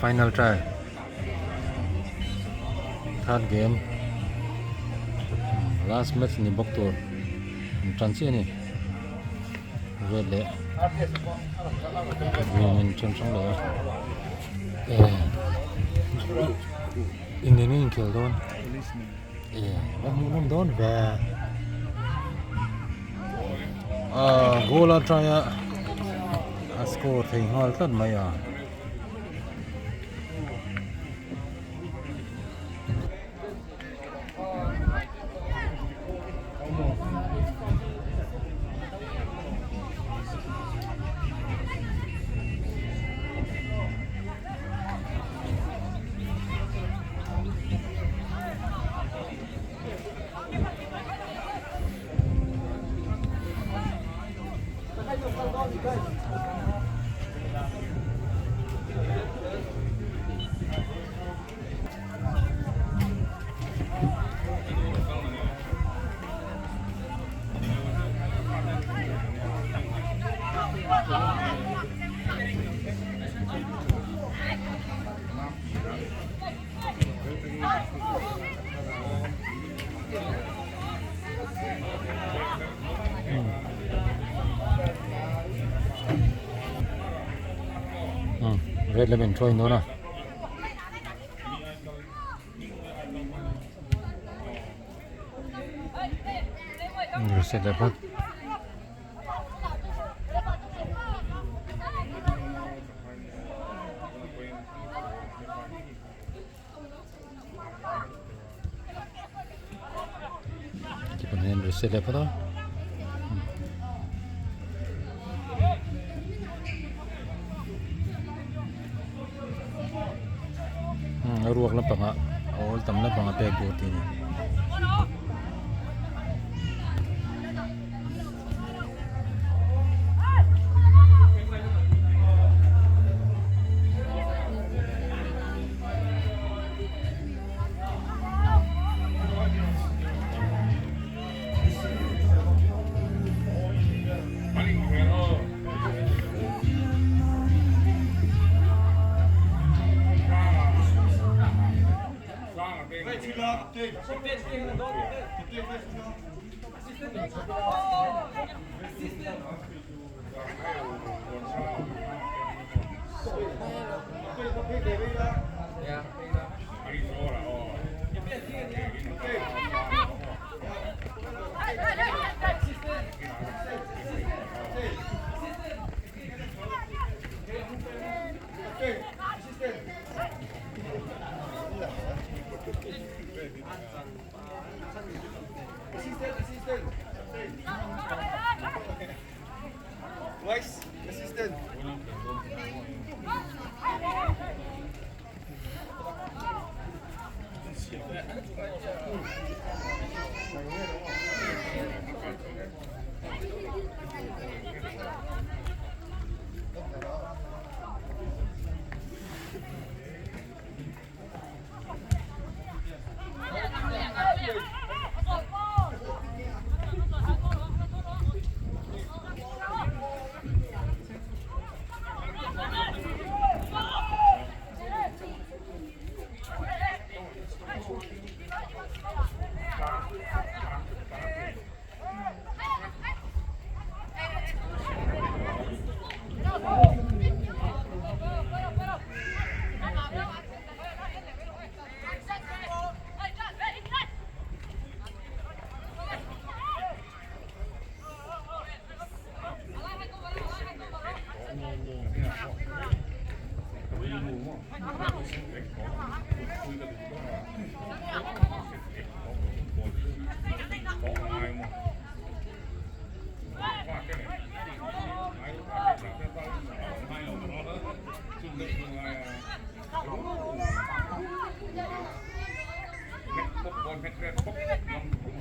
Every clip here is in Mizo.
Final try Third game Last match ni bawk tur an tan chiah a ni Red leh Green in then hrang leh a Engin nge inkhel dawn Eh a hmuhnawm dawn ve Ah goal a try a a score thei nghal tlat mai a. Red lam in trawin dawn a. Reset leh phawt. Tichuan hian reset leh phawt a. A ruak lampangah a awl tam lampangah pek tur tih a ni.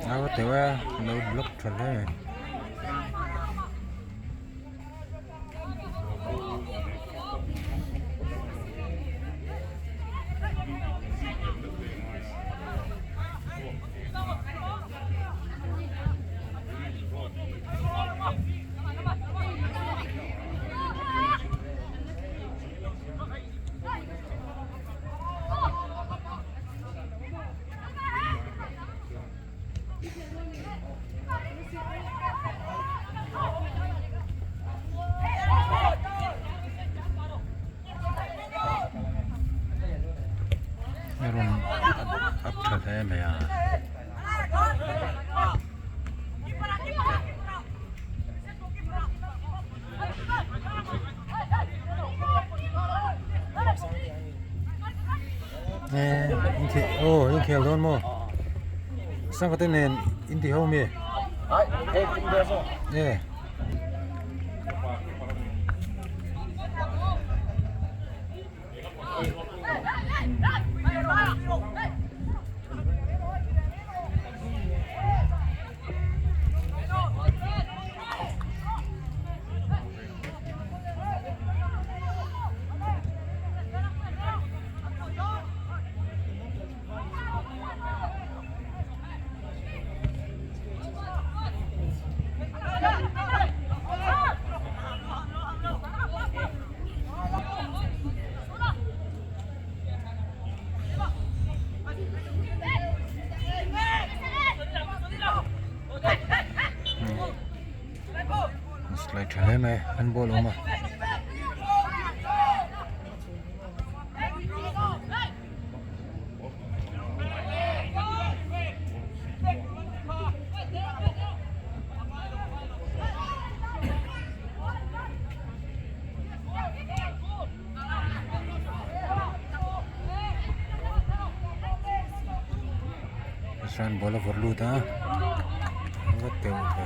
A va teuh e lo block tha hle mai. mai a. Aw inkhel dawn maw sangha te nen inti ho mi e. Slide tha hle mai handball a awm a. Chuan ball a vawrh lut a va teuh ve.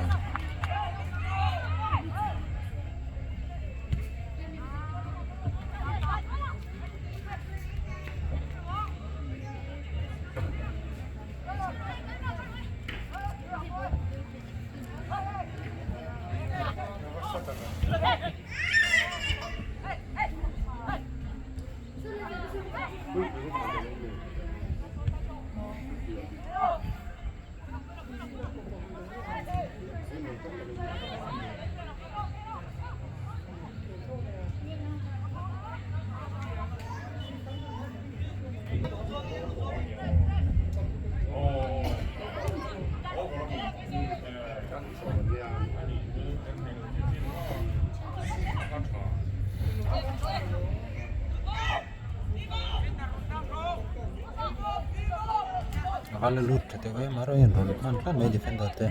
A la lut tha deuh em a rawn in rawn hman tlat mai defender te.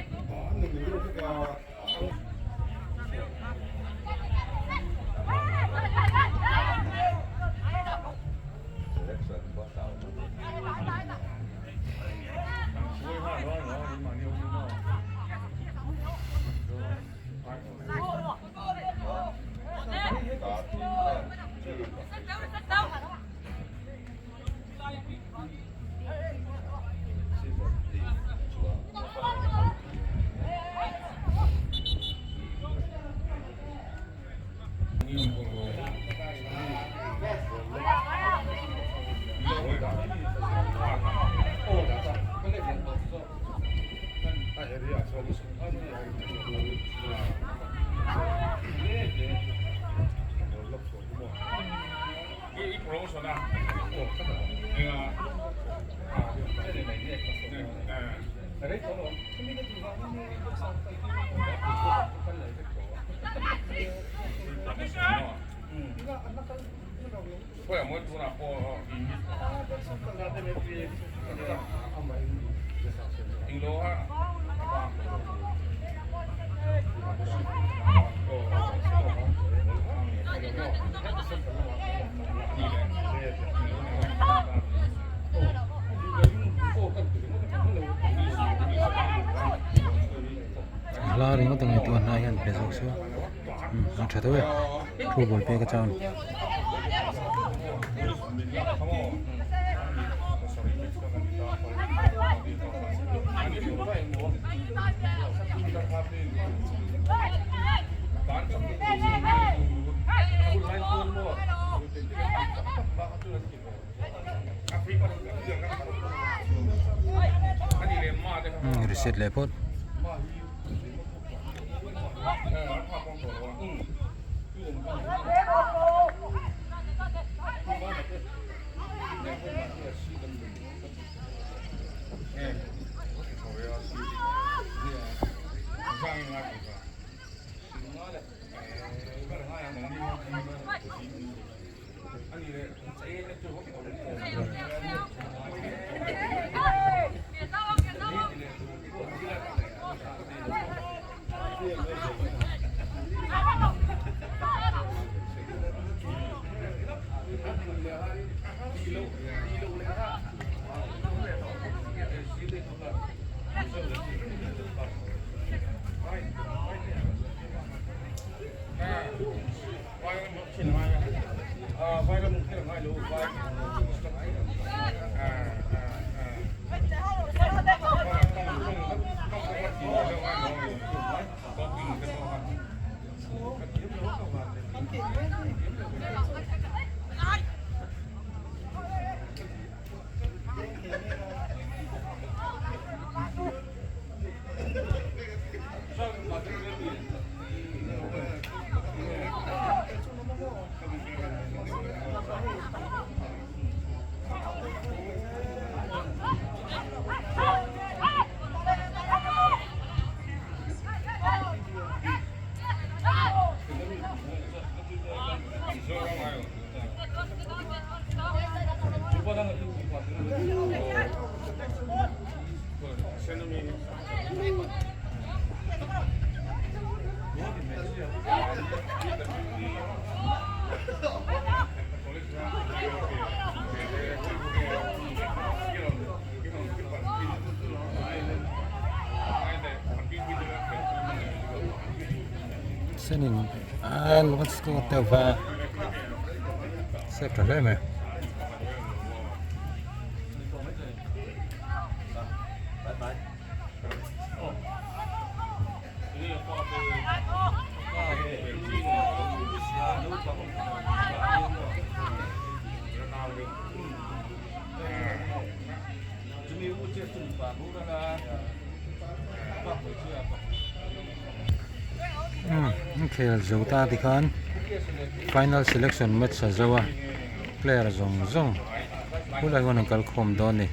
Hla ringawt ang ngaihtuah hna hian pe zawk se a tha deuh e thu ball pek atang. Reset leh phawt. Senin an lo score deuh va save tha hle mai. Umm khel zo ta tikhan final selection match a zo a player zawng zawng khulai huan an kal khawm dawn a ni.